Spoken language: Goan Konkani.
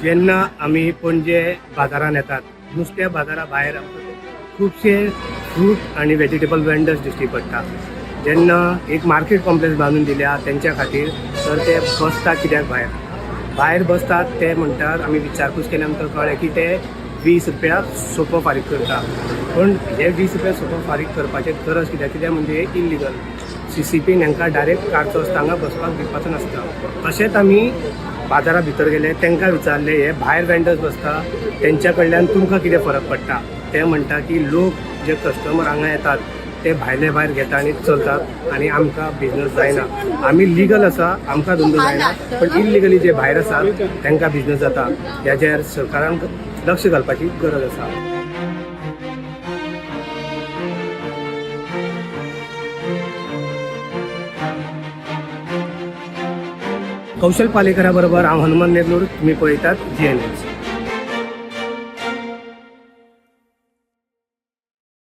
जेन्ना आमी पणजे बाजारान येतात, नुस्त्या बाजारा भायर आमकां खुबशे फ्रूट आनी वेजिटेबल वेंडर्स दिश्टी पडटा. जेन्ना एक मार्केट कॉम्प्लेक्स बांदून दिल्या तेंच्या खातीर, तर ते बसता कित्याक भायर? भायर बसतात ते म्हणटात, आमी विचारपूस केल्या आमकां कळ्ळें की ते 20 रुपया सोपो फारीक करता. पूण हे 20 रुपया सोपो फारीक करपाचें गरज कित्याक? कित्याक म्हणजे इलिगल. सीसीपीन हांकां डायरेक्ट काडचो आसता, हांगा बसपाक दिवपाचो नासता. तशेंच आमी बाजारा भितर गेले, तांकां विचारलें, हे भायर वेंडर्स बसता तेंच्या कडल्यान तुमकां कितें फरक पडटा? ते म्हणटा की लोक जे कस्टमर हांगा येतात ते भायले भायर घेता आनी चलतात आनी आमकां बिजनस जायना. आमी लिगल आसा, आमकां धंदो जायना, पण इलिगली जे भायर आसात तांकां बिजनस जाता. हेजेर सरकारान लक्ष घालपाची गरज आसा. कौशल पालेकरा बरोबर हांव हनुमान नेर्नूर, तुमी पळयतात जीएनएस.